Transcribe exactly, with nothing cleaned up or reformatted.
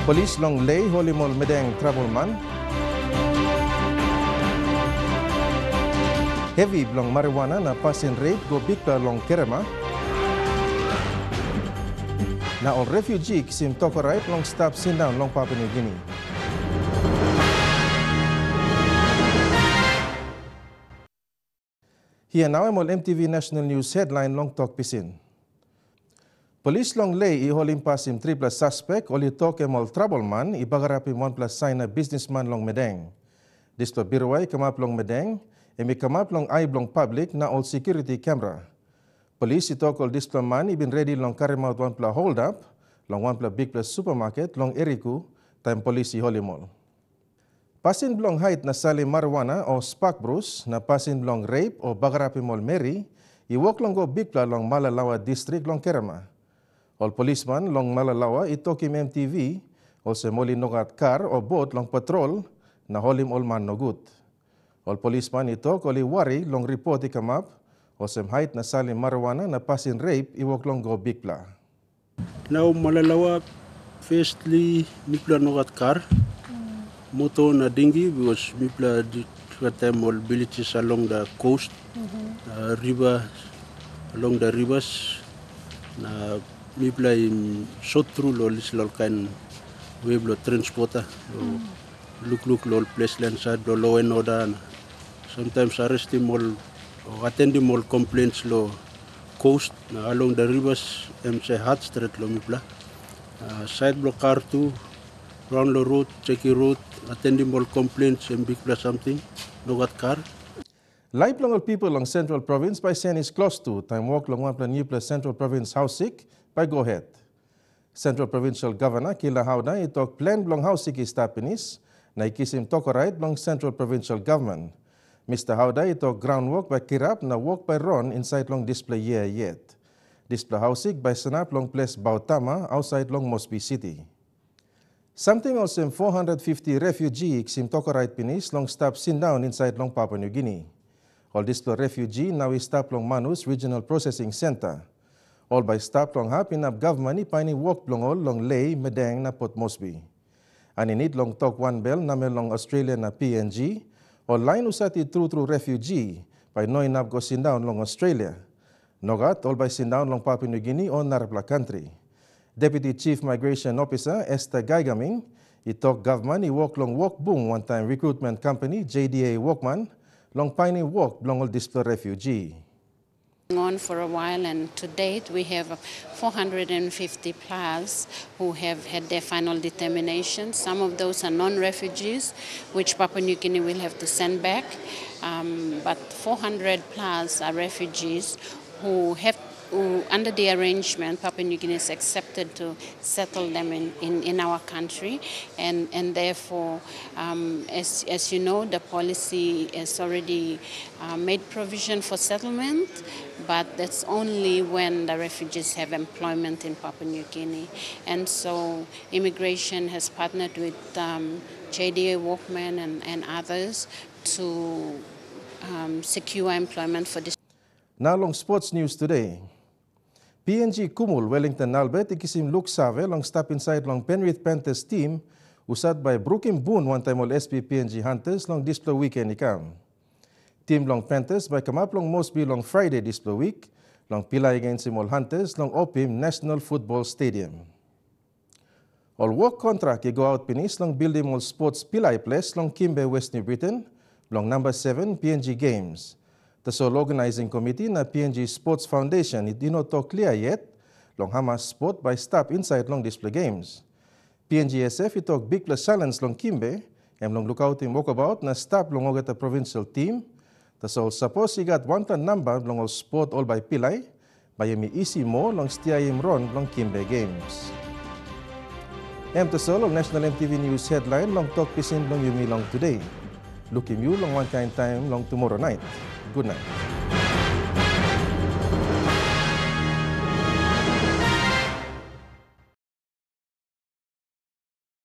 Polis long Lei holim ol Medeng trabelman. Hevi bilong marijuana na pasin rep go bikpela long Kerema. Na ol refuji kisim tok orait long stap sindaun long Papua Nugini. Hia nau em ol M T V National News headline long tok pisin. Polis long Lei i holim pasim tripela suspek ol i tok em ol trabelman i bagarapim wanpela Saina bisnisman long Medeng. Dispela birua i kamap long Medeng, em i kamap long ai bilong pablik na ol security camera. Polis i tok ol dispela man i bin redi long karimaut wanpela holdap long wanpela bikpela supamaket long Eriku, taim polis i holim ol. Pasin bilong hait na salim marijuana o spakbrus na pasin bilong rep o bagarapim ol meri i wok long go bikpela long Malalawa distrik long Kerema. Ol polisman long Malalawa i tokim M T V olsem ol i no gat kar o bot long patrol na holim ol man nogut. Ol polisman i tok ol i wari long ripot i kamap olsem hait na salim marijuana na pasin rep i wok long go bikpela. Nau Malalawa, firstly mipela no gat kar, moto na dingi, bikos mipela di-, gat taim ol villages along da coast, uh, river, along da rivers, na mipela i sot tru long dispela ol kain we bilong transporter, long lukluk long ol ples lain sait bilong law and order, na sometimes arrestim ol o atendim ol complaints long coast na along the rivers, em se hat stret long mipela. Ah, sait bilong kar tu, raun long rot, cheki rot, atendim ol complaints, em bikpela samting, no gat kar. Laip bilong ol pipel long Central Province bai senis klostu, taim wok long wanpela nupela Central Province haus sik bai go het. Central Provincial Governor Kila Hauda i tok plen bilong haus sik i stap pinis, na i kisim tok orait bilong Central Provincial Government. Mister Hauda i tok graun wok bai kirap na wok bai ron insait long dispela yia yet. Dispela haus sik bai sanap long ples Bautama, ausait long Mosbi City. Samting olsem four hundred fifty refugee i kisim tok orait pinis long stap sindaun insait long Papua New Guinea. Ol dispela refugee nau i stap long Manus Regional Processing Center. Ol bai stap long hap inap gavman i painim wok bilong ol long Lae, Madang na Port Moresby. Aninit long tok wanbel namel long Australia na P N G, ol lain husat i tru tru refugee bai no inap go sindaun long Australia. Nogat, ol bai sindaun long Papua New Guinea o narapela kantri. Deputy Chief Migration Officer Esther Gaigaming i tok gavman i wok long wok bung wantaim recruitment company J D A wokman long painim wok bilong ol dispela refugee. On for a while, and to date we have four hundred fifty plus who have had their final determination. Some of those are non-refugees, which Papua New Guinea will have to send back. Um, but four hundred plus are refugees who have, who, under the arrangement, Papua New Guinea is accepted to settle them in, in, in our country, and, and therefore, um, as, as you know, the policy has already, uh, made provision for settlement, but that's only when the refugees have employment in Papua New Guinea. And so immigration has partnered with, um, J D A Workmen and, and others to, um, secure employment for this. Na long sports news today. P N G Kumul Wellington Albert i kisim luksave long stap insait long Penrith Panthers tim, husat bai brukim bun wantaim ol S P P N G Hunters long dispela wiken i kam. Tim bilong Panthers bai kamap long Mosbi long Friday dispela wik, long pilai againsim ol Hunters long Opim National Football Stadium. Ol wok kontrak i go aut pinis long bildim ol sports pilai ples long Kimbe, West New Britain, bilong namba seven P N G Games. Tasol Organizing Committee na P N G Sports Foundation i no tok klia yet long hamas spot bai stap insait long dispela games. P N G S F i tok bikpela challenge long Kimbe, em long lukautim wokabaut na stap long olgeta provincial team. Tasol sapos i gat wanpela namba bilong ol spot ol bai pilai, bai em i isi moa long stiaim ron bilong Kimbe Games. Em tasol ol National M T V News headline long tok pisin bilong yumi long today. Lukim yu long wankain taim long tumora nait. Gutnait.